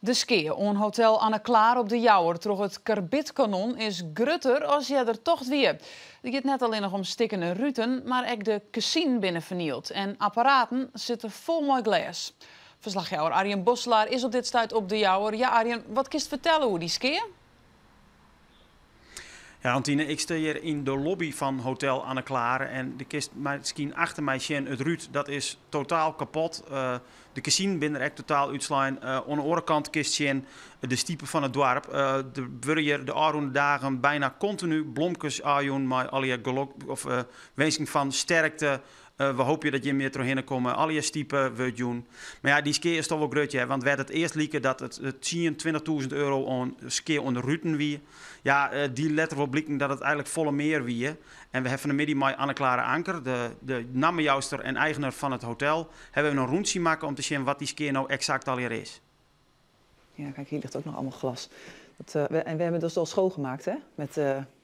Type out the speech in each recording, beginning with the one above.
De skea oan Hotel Anne Klaar op De Jouwer troch it karbidkanon is grutter as earder tocht wie. It giet net allinnich om stikkene ruten, mar ek de kezinen binne fernield en apparaten sitte fol mei glês. Ferslachjouwer Arjen Bosselaar is op dit stuit op De Jouwer. Ja, Arjen, wat kinst fertelle oer dy skea? Ja, Antine, ik stean hjir yn de lobby fan Hotel Anne Klaar en do kinst miskien achter my sjen it rút, dat is totaal kapot. De kezinen binne der ek totaal útslein. Oan de oare kant kinst sjen de stipe fan it doarp. Der wurde hjir de ôfrûne dagen byna kontinu blomkes ôfjûn mei allegear gelok of winsken fan sterkte. We hoopje dat jim hjir trochhinne komme. Allegear stipe wurdt jûn. Mar ja, dy skea is toch wol grut hear. Want wêr't it earst like dat it tsien, 20.000 euro oan skea oan de ruten wie, ja, die letter wol bliken dat it eigenlik folle mear wie. En we hawwe fan 'e middei mei Anne-Klare Anker, de nammejouster en eigener fan it hotel, hawwe we in rûntsje makke om te sjen wat dy skea no eksakt allegear is. Ja, kijk, hier ligt ook nog allemaal glas. En we hebben het dus al schoongemaakt, hè? Met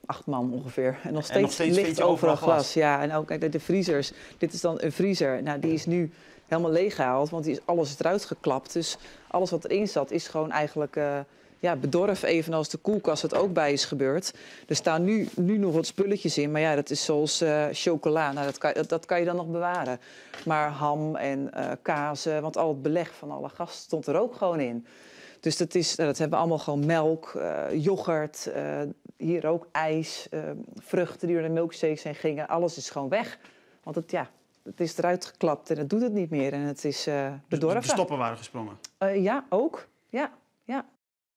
acht man ongeveer. En nog steeds, en nog steeds ligt overal glas. Ja, en ook kijk, de vriezers. Dit is dan een vriezer. Nou, die is nu helemaal leeggehaald, want die is, alles is eruit geklapt. Dus alles wat erin zat is gewoon eigenlijk ja, bedorven, evenals de koelkast het ook bij is gebeurd. Er staan nu nog wat spulletjes in, maar ja, dat is zoals chocola. Nou, dat kan je dan nog bewaren. Maar ham en kazen, want al het beleg van alle gasten stond er ook gewoon in. Dus nou, dat hebben we allemaal gewoon melk, yoghurt, hier ook ijs, vruchten die door de milkshakes heen gingen. Alles is gewoon weg. Want ja, het is eruit geklapt en het doet het niet meer en het is bedorven. De stoppen waren gesprongen? Ja, ook. Ja.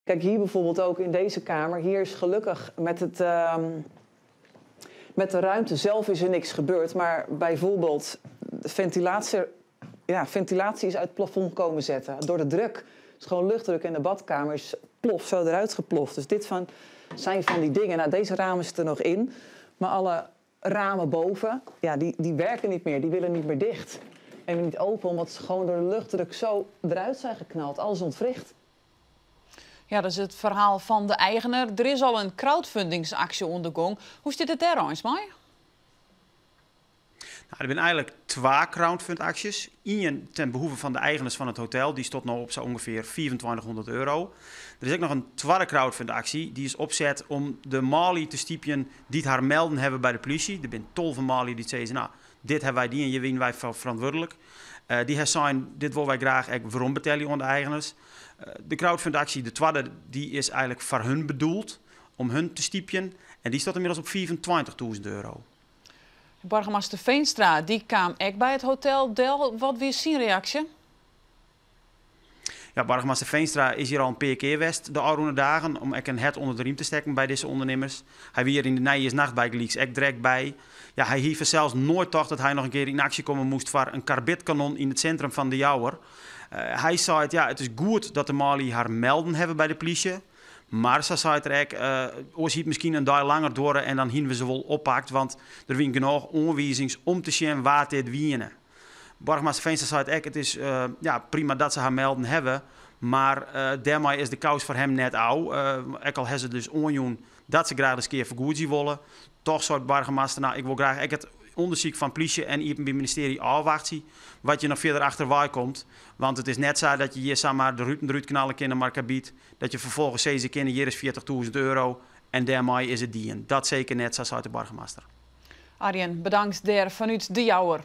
Kijk, hier bijvoorbeeld ook in deze kamer. Hier is gelukkig met de ruimte zelf is er niks gebeurd. Maar bijvoorbeeld de ventilatie, ja, ventilatie is uit het plafond komen zetten. Door de druk. Het is gewoon luchtdruk in de badkamer is plof, zo eruit geploft. Dus dit zijn van die dingen. Nou, deze ramen zitten er nog in. Maar alle ramen boven, ja, die werken niet meer. Die willen niet meer dicht. En niet open, omdat ze gewoon door de luchtdruk zo eruit zijn geknald. Alles ontwricht. Ja, dat is it ferhaal fan de eigener. Der is al in crowdfundingsactie oan de gong. Hoe sit it dêr eins mei? Nou, der binne eigenlik twa crowdfundaksjes. Ien ten behoeve fan de eigeners fan it hotel, dy stiet no op sa ûngefear €2500. Der is ek noch in twadde crowdfundaksje, dy is opset om de manlju te stypjen dy't har melden hawwe by de polysje. Der binne 12 manlju dy't sizze, nou, dit hawwe wy dien, hjir binne wy ferantwurdlik. Dy hawwe sein, dit wolle wy graach ek werombetelje oan de eigeners. De crowdfundaksje, de twadde, dy is eigenlik foar hun bedoeld, om hun te stypjen. En dy stiet ynmiddels op €25.000. Boargemaster Veenstra, dy kaam ek by it hotel del. Wat wie syn reaksje? Ja, boargemaster Veenstra is hjir al in pear kear west de ôfrûne dagen om ek in hert ûnder de rym te stekken by dizze ûndernimmers. Hy wie hjir yn de nijjiersnacht bygelyks ek direkt by. Ja, hy hie fansels noait tocht dat hy noch in kear yn aksje komme moast foar in karbidkanon yn it sintrum fan De Jouwer. Hy sei, ja, it is goed dat de manlju har melden hawwe by de polysje. Mar sa sei er ek, oars hie it miskien in dei langer duorre en dan hiene we se wol oppakt, want der wiene genôch oanwizings om te sjen wa't dit wiene. Boargemaster Veenstra sei ek, it is ja, prima dat se har melden hawwe, mar dêrmei is de kous foar him net ôf. Ek al hawwe se dus oanjûn dat se graach de skea fergoedzje wolle. Dochs sei de boargemaster, nou, ik wol graach ek it ûndersyk fan polysje en Iepenbier Ministearje ôfwachtsje wat hjir noch fierder achterwei komt. Want it is net sa dat je hjir samar de ruten derút knalle kinne mei karbid, dat je ferfolgens sizze kinne, hjir is €40.000 en dêrmei is it dien. Dat seker net, sa sei de boargemaster. Arjen, bedankt dêr fanút De Jouwer.